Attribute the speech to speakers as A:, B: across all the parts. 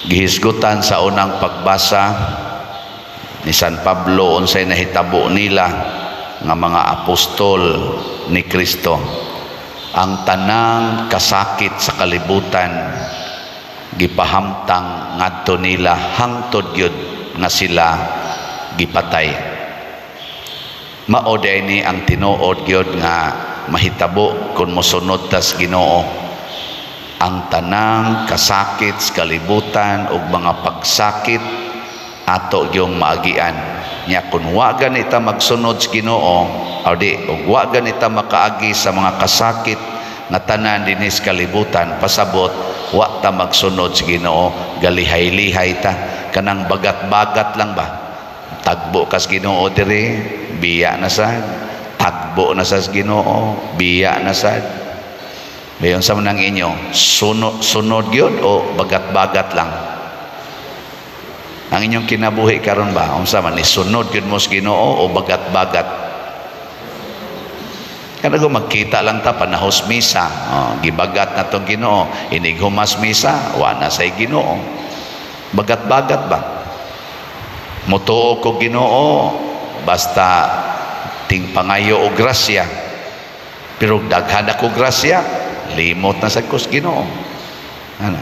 A: Gihisgutan sa unang pagbasa ni San Pablo unsay nahitabo nila nga mga apostol ni Kristo. Ang tanang kasakit sa kalibutan gipahamtang ngadto nila hangtod gyud nga sila gipatay. Mao ni ang tinuod gyud nga mahitabo kung mosunod tas Ginoo. Ang tanang kasakit sa kalibutan ug mga pagsakit ato gyung maagian. Nya kun wa gani ta magsunod sa Ginoo o di ug wa gani ta makaagi sa mga kasakit nga tanan dinhi sa kalibutan, pasabot wa ta magsunod sa Ginoo, galihay-lihay ta, kanang bagat-bagat lang ba. Tagbo kas Ginoo diri, biya na sad. Tagbo na sa Ginoo, biya na sad. Bayon sa manang inyo, sunod, sunod gyud o bagat-bagat lang ang inyong kinabuhi karon ba? Unsa man ni, sunod gyud mo sa Ginoo o bagat-bagat? Kana ko magkita lang ta panahos misa, oh, gibagat na tong Ginoo. Inig humas misa, wa na say Ginoo. Bagat-bagat ba? Mutuo ko Ginoo basta ting pangayo og grasya. Pero daghan ako grasya, limot na sa kus Ginoo. Ana.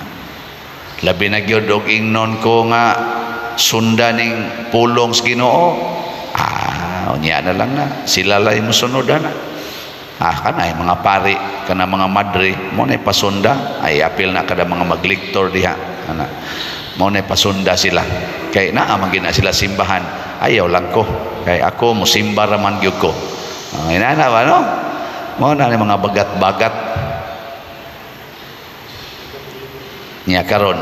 A: Labi na gyud og ingnon ko nga sundan ning pulong sa Ginoo. Ah, unya na lang na. Sila lang mosunod na. Ah, kanay mga pari, kana mga madre, mo na pasunda, ay apil na kada mga magliktor diha. Ana. Mo na pasunda sila. Kay naa man gina sila simbahan. Ayaw lang ko. Kay ako musimba ra man gyud ko. Ah, inana ba, no? Mo na ni mga bagat-bagat. Nya karon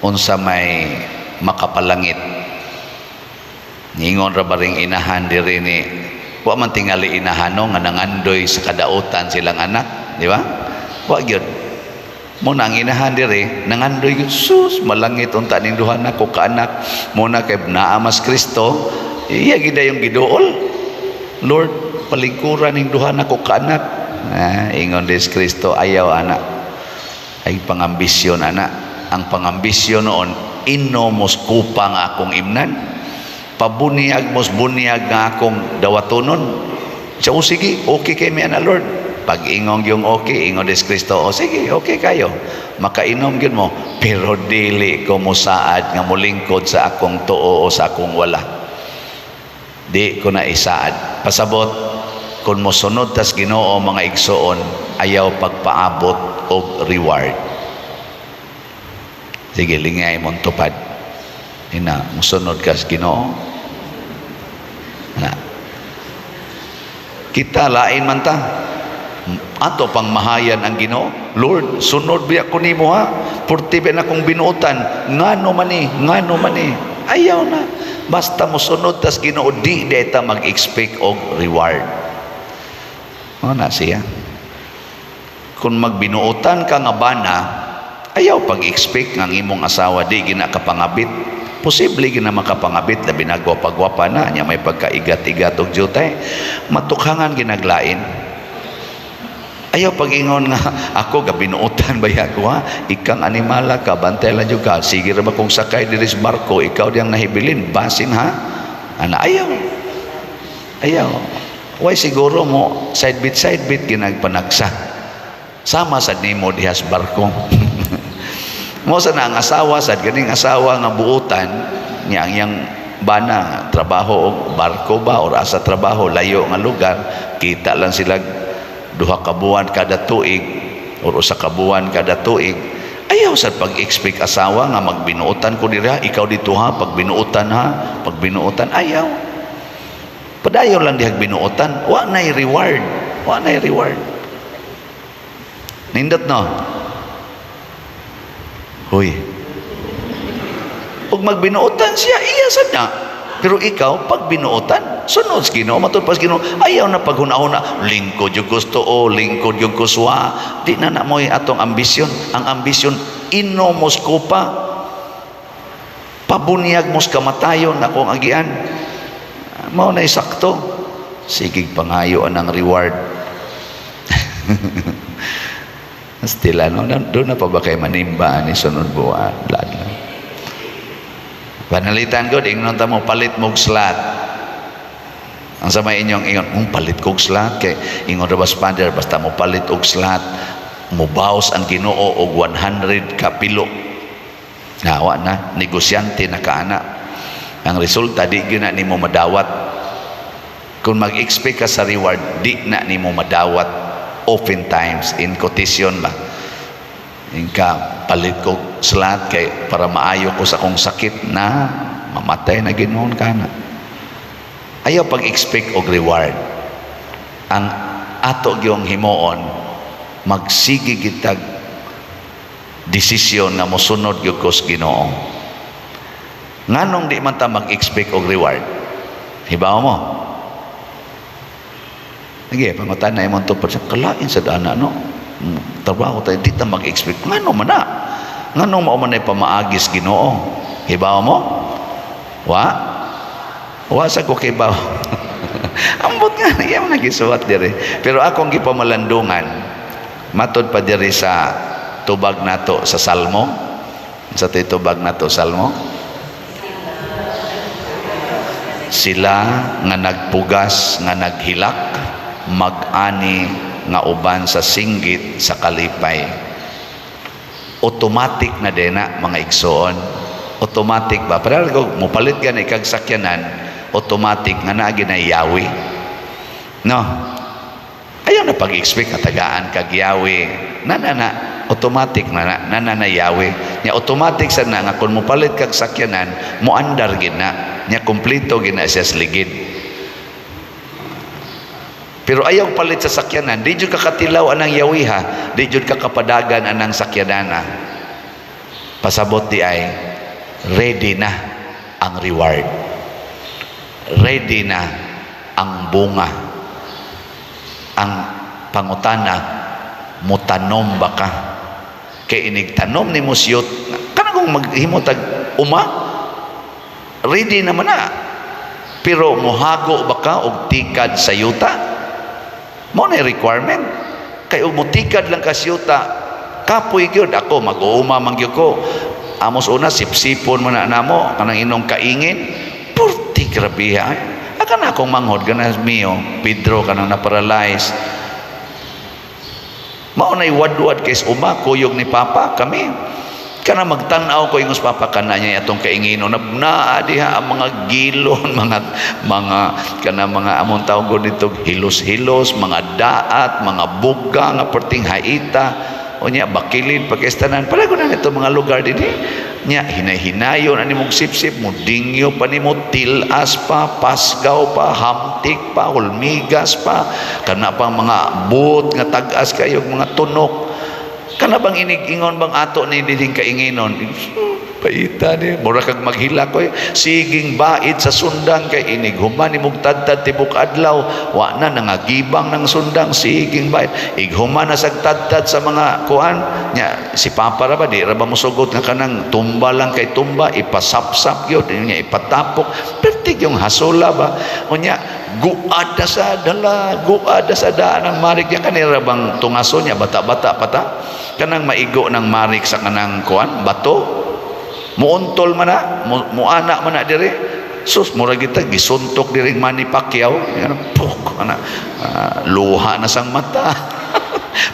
A: unsa may makapalangit? Ningon ra baring inahan diri ni, wa man tingali inahan, no, nga nangandoy sa kadautan silang anak, di ba? Wa gyud. Mo na ang inahan diri nangandoy gyud, sus, malangit unta ning duha nako ka anak. Mo na kay naa mas Kristo, iya gid yung giduol. "Lord, palingkuran ning duha nako ka anak." Ah, ingon des Kristo, "Ayaw anak." Ay pangambisyon ana. Ang pangambisyon noon, "Inom mos kupa nga akong imnan, pabuniyag mos bunyag nga akong dawatonon." Siya, "O sige, okay kay mi ana, Lord." Pag ingong yung okay, ingon des Kristo, "O sige, okay kayo, makainom gyud mo, pero dili ko mosaad nga molingkod sa akong tuo o sa akong wala. Di ko na isaad." Pasabot kung mosunod tas Ginoo, mga igsoon, ayaw pagpaabot og reward. Sige, lingay mong tupad. Ina, musunod ka sa Ginoo na. Kita lain man ta, ato pang mahayan ang Ginoo. "Lord, sunod biya ko nimo ha, purti ba na kong binuotan, ngano man ni, ngano man ni?" Ayaw na. Basta mosunod tas Ginoo, di deta mag-expect og reward. Mo na siya. Kung magbinuotan ka nga bana, ayaw pag-expect nga ang imong asawa di gina kapangabit. Posible gina makapangabit, labi na gwapa-gwapa na nya, may pagkaigat-igat og jutay, matukhangan ginaglain. Ayaw pag-ingon nga, "Ako gabinuotan ba ako ha, ikang animala ka, bantay lang jud ka, sige ra ba kung sakay diri sa barko, ikaw diyang nahibilin, basin ha." Ana, ayaw, ayaw. Way siguro mo side bit side bit ginagpanagsa sama sad nimo diha sa barko. Mo sa na ang asawa sad ganing asawa nga buutan niya, ang iyang bana trabaho og barko ba or asa trabaho, layo nga lugar, kita lang sila 2 ka buwan kada tuig or 1 ka buwan kada tuig. Ayaw sad pag-expect asawa nga magbinuotan ko dira, ikaw dito ha, pagbinuotan ha, pagbinuotan. Ayaw, padayon lang dihag binuotan, wa nay reward, wa nay reward. Nindot, no? Huy, ug magbinuotan siya, iya sad na. Pero ikaw, pag binuotan, sunod sa Ginoo, matud pa sa Ginoo, ayaw na paghuna-huna, "Lingkod yung gusto o lingkod yung kuswa." Di na na mo'y atong ambisyon. Ang ambisyon, "Inom mos kupa, pabunyag mos kamatayon akong agian." Mao na sakto. Sige, pangayo ang reward. Still, ano, doon na pa ba kay manimba ni sunod buwan? Lad lang. Panalitan ko, ingnon ta mo palit mog slot. Ang sa may inyong ingon, palit kog slot kay ingon ra ba father, basta mo palit og slot, mubaos ang Ginoo og 100 ka pilo. Nawa na, negosyante na kaana. Ang resulta, di gyud na nimo madawat. Kung mag-expect ka sa reward, di na nimo madawat oftentimes in quotation ba. Inka palit ko slot kay para maayo ko sa akong sakit na mamatay na ginoon ka na. Ayaw pag-expect og reward. Ang ato gyung himuon, magsige kitag desisyon nga mosunod gyud ko sa Ginoo. Nganong di man ta mag-expect og reward? Hibaw mo? Sige, pangutan na imong tupad sa kalain sa dana, no? Trabaho tayo, di ta mag-expect. Ngano man na? Nganong mao man ay pamaagis Ginoo? Hibaw mo? Wa? Wa sa ko kibaw. Ambot nga, iya man nagisuwat diri. Pero akong gipamalandungan, matod pa diri sa tubag nato sa Salmo. Sa tubag nato Salmo. Sila nga nagpugas, nga naghilak, mag-ani nga uban sa singgit sa kalipay. Automatic na din na, mga igsoon. Automatic ba? Pero kung mupalit ka na ikag sakyanan, automatic nga naa yawi. No? Ayaw na pag-expect nga tagaan kag yawi. Na na na, automatic na na, na na na yawi. Nya automatic sa na nga kung mupalit kag sakyanan, muandar gid na. Nya kumpleto gid na siya sa ligid. Pero ayaw palit sa sakyanan, di jud ka katilaw anang yawiha, di jud ka kapadagan anang sakyanana. Pasabot di ay ready na ang reward. Ready na ang bunga. Ang pangutana, mutanom ba ka? Kay inig tanom ni musyot, kanang kung maghimo tag uma, ready naman na. Pero muhago ba ka og tikad sa yuta? Mo na requirement. Kay og mutikad lang ka sa yuta, kapoy gyud ako, mag-uuma man gyud ko. Amos una sipsipon mo na namo kanang inong kaingin. Purti grabe ha. Aka na akong manghod kana mio, Pedro kanang na-paralyze. Mao nay wadwad kay uma kuyog ni papa kami. Kana magtan-aw ko ingos papa kana niya atong kaingino na naa diha ang mga gilon, mga kana mga among tawag dito hilos-hilos, mga daat, mga buga nga perting haita. Unya bakilid pagkaestanan pala ko na nito mga lugar dinhi. Nya hinay-hinayon ani mong sipsip mo, dingyo pa nimo, tilas pa, pasgaw pa, hamtik pa, hulmigas pa, kana pang mga buot nga tag-as kayo, mga tunok. Kana bang inig-ingon bang ato ni dinhing kainginon, paita ni mura kag maghilak koy siging baid sa sundang kay inig human ni tadtad tibok adlaw, wa na nangagibang ng sundang, siging baid ighuman na sag tadtad sa mga kuan. Nya si papa ra ba, di ra ba mosugot nga kanang tumba lang kay tumba ipasapsap gyud nya, ipatapok pertig yung hasula ba. Unya guad na sa dala, guad na sa daan ang marik niya. Kanira bang tungaso niya, bata-bata pata kanang maigo ng marik sa kanang kuan bato, muuntol man na, muana man na dire. Sus, mura kita gisuntok diri Manny Pacquiao. Yan, puk ana, luha na sang mata.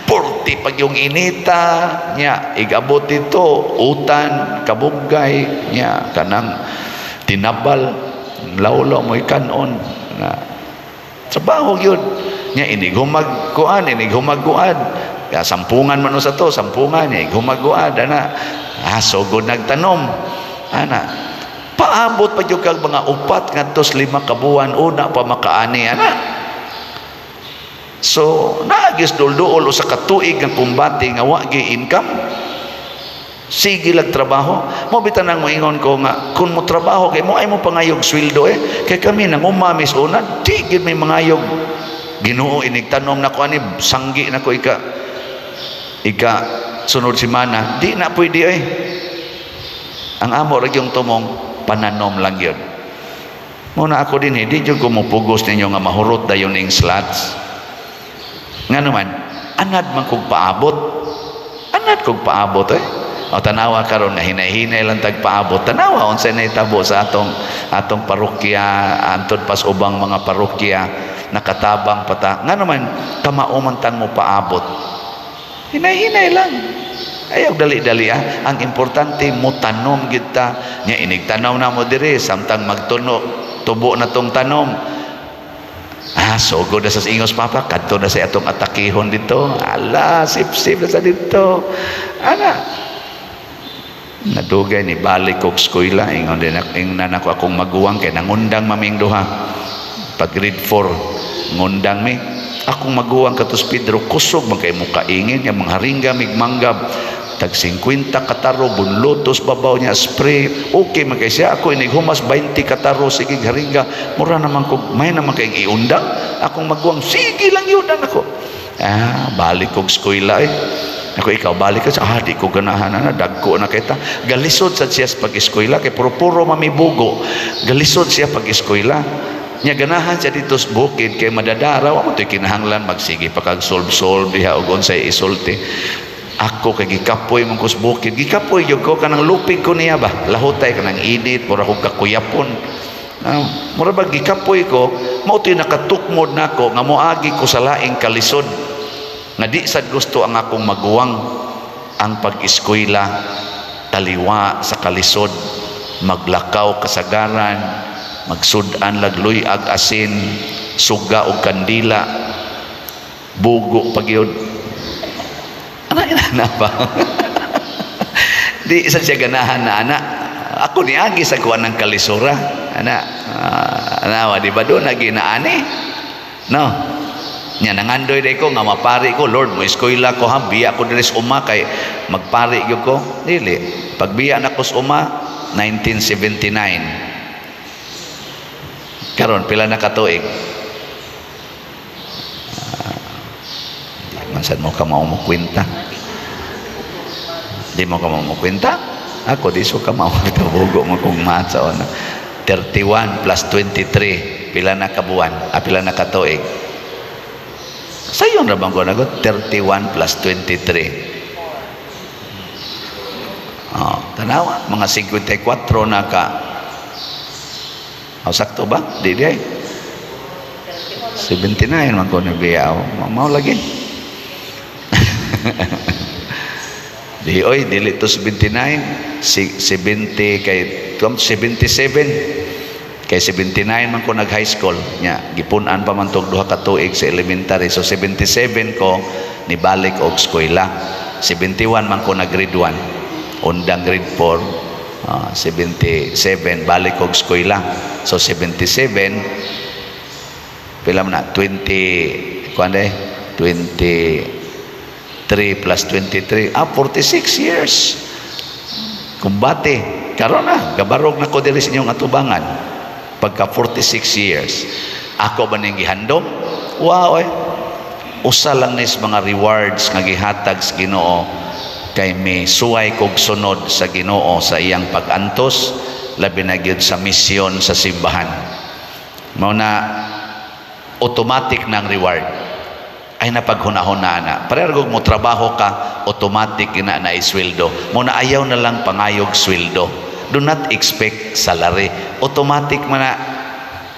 A: Purti pag yung inita nya, igabot dito utan kabugay nya, kanang tinabal lawlaw mo ikanon na trabaho gyud nya. Inig humag kuan, inig humag kuan ya, sampungan man sa to, sampungan niya humaguan ana. Ah, sugod nagtanom ana, paabot pa gyud kag mga 4 ngadto 5 ka buwan una pa makaani ana. So naagis dulduol usa ka tuig nga kumbate nga wa gyud income, sige lag trabaho mo. Bitan ang moingon ko nga kung mo trabaho kay mo ay mo pangayog sweldo eh. Kay kami nang umamis una, di gyud may mangayog. Ginoo, inig tanom na ko ani, sanggi na ko ika ika sunod semana, di na pwede eh. Ang amo ra yung tumong pananom lang yun. Muna ako din eh, di jud ko mupugos ninyo nga mahurot dayon ning slots. Nga naman, anad man kog paabot. Kog paabot eh. O tanawa karon nga hinay-hinay lang tag paabot. Tanawa unsay nahitabo sa atong parokya, antod pas ubang mga parokya, nakatabang pata. Nga naman kamao man tang mo paabot. Hinay-hinay lang. Ayaw dali-dali ah. Ang importante mo tanom gid ta. Nya inig tanom na mo diri samtang magtuno tubo na tong tanom. Ah, sugod na sa ingos papa, kadto na sa atong atakihon dito. Ala, sip-sip na sa dito. Ana. Nadugay ni balik kog eskwela, ingon din ingnan ako akong maguwang kay nangundang maming duha. Pag grade 4, ngundang mi. Akong maguwang katos Pedro, kusog man kay mo kaingin nga mga haringga mig manggab tag 50 kataro bunlotos babaw niya spray, okay man kay siya. Ako inig humas 20 kataro, sige haringga, mura naman ko may naman kay iundang akong maguwang, sige lang iundang ako. Ah, balik kog eskwela eh. Ako, ikaw balik ka, ah, di ko ganahan na, dagko na kita. Galisod sad siya sa pag-eskwela kay puro-puro mamibugo. Galisod siya pag-eskwela. Nya ganahan siya dito sa bukid kay madadara, wa mo to'y kinahanglan magsige pa kag solve-solve diha og unsay isulti. Ako kay gikapoy man ko sa bukid. Gikapoy gyud ko, kanang lupig ko niya ba. Lahutay kanang init, mura kog kakuyapon. Ah, mura ba gikapoy ko, mao to'y nakatukmod nako nga moagi ko sa laing kalisod. Nga di sad gusto ang akong maguwang ang pag-eskwela, taliwa sa kalisod, maglakaw kasagaran, magsud-an lagluy-ag asin, suga og kandila, bugo pa gyud. Ana ina na ba? Di isa siya ganahan na ana. Ako niagi sa kuan ng kalisura. Ana, ana, di ba doon naginaani? No. Nya nangandoy day ko nga mapari ko, "Lord, mo eskwela ko ha, biya ko diri sa uma kay magpari gyud ko." Dili. Pagbiya na ko sa uma 1979. Karon pila na katuig? Ah, di man sad mo ka mao mo kwenta. Di mo ka mao mo kwenta? Ako di so ka mao bugo mo kung math sa una. 31 plus 23, pila na kabuan? Ah, pila na katuig? Sayon ra bang ko nagot? 31 plus 23. Oh, tanawa, mga 54 na ka. Oh, sakto ba? Di di ay. 79 man ko ni biya. Mao lagi. Di oy, dili to 79, si 70 kay 77 kay 79 man ko nag high school nya gipun-an pa man tog duha ka tuig sa elementary, so 77 ko nibalik og eskwela. 71 man ko nag grade 1, undang grade 4, 77 balik og eskwela, so 77 pila man na? 20 kuan de, 23 plus 23, ah, 46 years kumbate. Karon na gabarog na ko diri sa inyong atubangan pagka 46 years. Ako ba ning gihandom? Wow eh, usa lang nis mga rewards nga gihatag sa Ginoo kay may suway kog sunod sa Ginoo sa iyang pag-antos, labi na gyud sa misyon sa simbahan. Mao na automatic ng reward ay napaghunahuna na. Pareho mo trabaho ka, automatic na na isweldo. Mo na ayaw na lang pangayog sweldo. Do not expect salary. Automatic man na.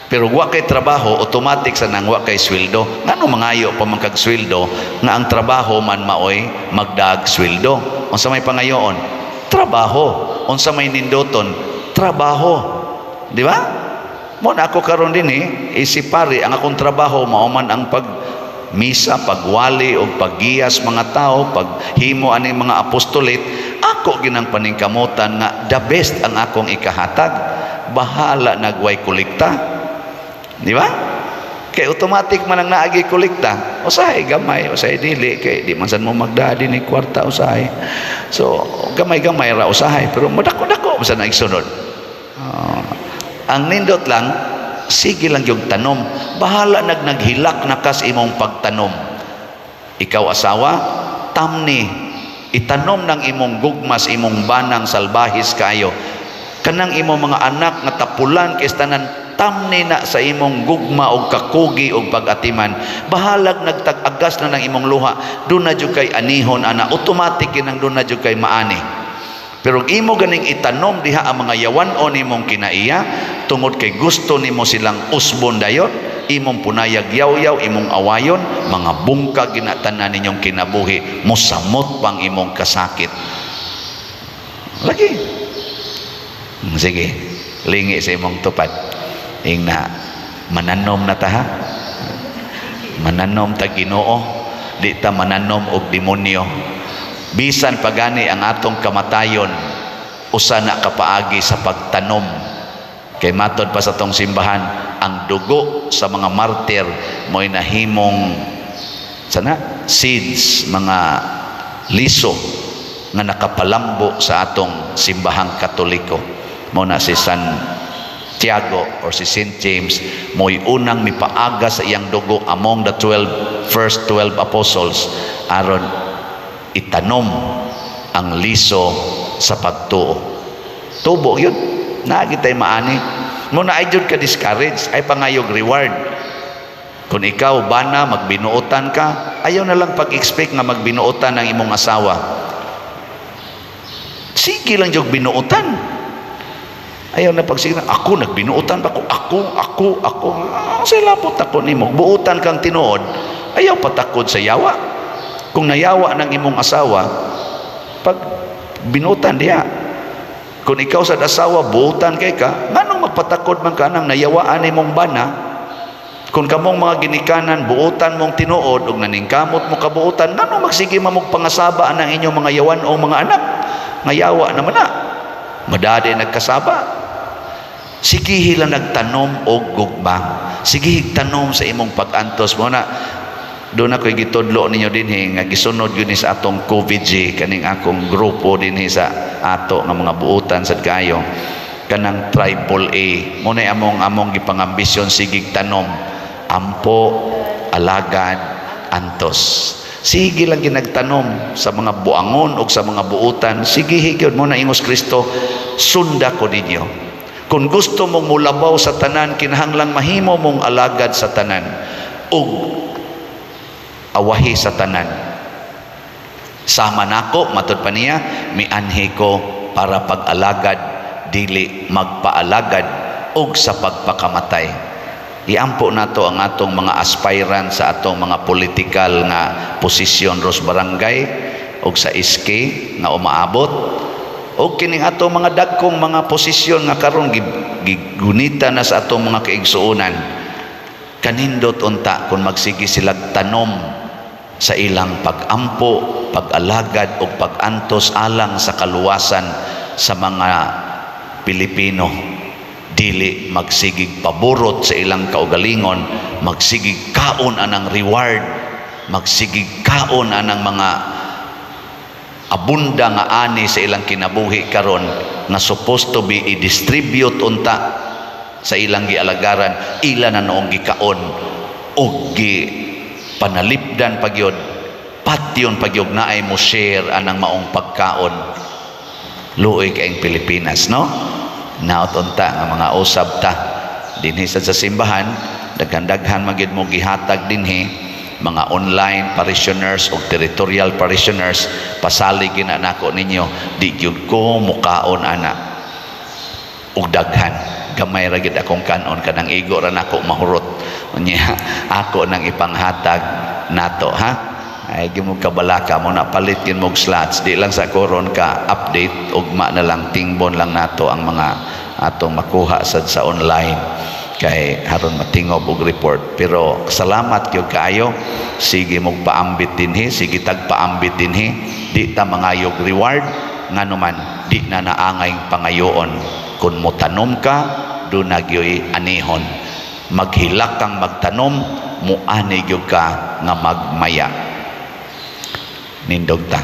A: Pero wa kay trabaho, automatic sa nang wa kay sweldo. Ngano mangayo pa man kag sweldo nga ang trabaho man maoy magdag sweldo? Unsa may pangayoon? Trabaho. Unsa may nindoton? Trabaho. Di ba? Mo na ako karon din eh, isip pari, ang akong trabaho mao man ang pag misa, pagwali o paggiyas mga tao, paghimo aning mga apostolate, ako ginang paningkamutan nga the best ang akong ikahatag. Bahala nagway kolekta. Di ba? Kay automatic man ang naagi kolekta. Usahay gamay, usahay dili kay di man sad mo magdadi ni kwarta usahay. So gamay-gamay ra usahay, pero madako-dako man na igsunod. Ang nindot lang, sige lang yung tanom. Bahala nag naghilak na kas imong pagtanom. Ikaw asawa, tamni, itanom ng imong gugmas, imong banang salbahis kayo. Kanang imong mga anak nga tapulan kay tanan. Tamni na sa imong gugma og kakugi og pag-atiman. Bahalag nagtag-agas na ng imong luha, duna jud kay anihon ana, automatic kinang duna jud kay maani. Pero imo ganing itanom diha ang mga yawan-on nimong kinaiya tungod kay gusto nimo silang usbon dayon, imong punayag yaw-yaw, imong awayon, mga bungkag ginatanan ninyong kinabuhi, mosamot pang imong kasakit. Lagi. Sige, lingi sa imong tupad. Ingna, mananom na ta ha. Mananom ta Ginoo, di ta mananom og demonyo. Bisan pagani ang atong kamatayon, usa na kapaagi sa pagtanom. Kay matod pa sa tong simbahan, ang dugo sa mga martir mo'y nahimong sana seeds, mga liso nga nakapalambo sa atong Simbahang Katoliko. Mao na si San Tiago or si St. James mo'y unang mipaaga sa iyang dugo among the 12 first 12 apostles aron itanom ang liso sa pagtuo. Tubo yun. Naa kitay maani. Mao na ay jud ka discourage, ay pangayog reward. Kung ikaw bana magbinuotan ka, ayaw na lang pag-expect nga magbinuotan ang imong asawa. Sige lang jud binuotan. Ayaw na pagsige na, ako nagbinuotan ba ko? Ako, ako, ako. Ah, sila po takot nimo. Buotan kang tinuod, ayaw patakod sa yawa. Kung nayawa ng imong asawa, pag binuotan diha. Kung ikaw sa asawa, buotan kay ka, nganong magpatakod man ka nang nayawaan nimong bana? Kung kamong mga ginikanan, buotan mong tinuod, ug naningkamot mo kabuotan, nganong magsige mamog pangasaba ang inyong mga yawan o mga anak? Ngayawa naman na. Madade nagkasaba. Sige lang nagtanom og gugma. Sige tanom sa imong pag-antos mo na. Doon ako'y gitudlo ninyo dinhi nga gisunod yun ni sa atong COVID-G, kaning akong grupo dinhi sa ato nga mga buutan sad kayo, kanang triple A mo na among gipangambisyon. Sigig tanom, ampo, alagad, antos. Sige lang ginagtanom sa mga buangon o sa mga buutan. Sige higyod mo na. Ingos Kristo, "Sunda ko ninyo." Kung gusto mong mulabaw sa tanan, kinahanglang mahimo mong alagad sa tanan ug awahi sa tanan. Sama nako, matud pa niya, mianhi ko para pag-alagad, dili magpaalagad, ug sa pagpakamatay. Iampo nato ang atong mga aspirant sa atong mga political nga posisyon ros barangay ug sa SK nga umaabot og kining atong mga dagkong mga posisyon nga karon gigunita na sa atong mga kaigsuonan. Kanindot unta kung magsige sila tanom sa ilang pag-ampo, pag-alagad o pag-antos alang sa kaluwasan sa mga Pilipino. Dili magsigig paburot sa ilang kaugalingon, magsigig kaon anang reward, magsigig kaon anang mga abunda nga ani sa ilang kinabuhi karon nga supposed to be i-distribute unta sa ilang gialagaran, ila na noong gikaon og gi panalipdan pagyod, patyon pagyod naay mo share anang maong pagkaon. Luoy kaayong Pilipinas, no? Naot unta nga mga usab ta dinhi sa simbahan, daghan-daghan magyud mo gihatag dinhi, mga online parishioners o territorial parishioners. Pasalig gina nako ninyo, di gyud ko mukaon ana og daghan. Gamay ra gid akong kanon, kanang igo ra nako mahurot. Unya ako nang ipanghatag nato ha. Ay gimo kabalaka mo na, palit gyud mo slots. Di lang sa koron ka update, ugma na lang, tingbon lang nato ang mga atong makuha sad sa online kay haron matingob og report. Pero salamat gyud kaayo. Sige mog paambit dinhi, sige tag paambit dinhi. Di ta mangayog reward, ngano man di na naangay pangayoon. Kung motanom ka, duna gyoy anihon. Maghilak kang magtanom, muani gyud ka nga magmaya. Nindog ta.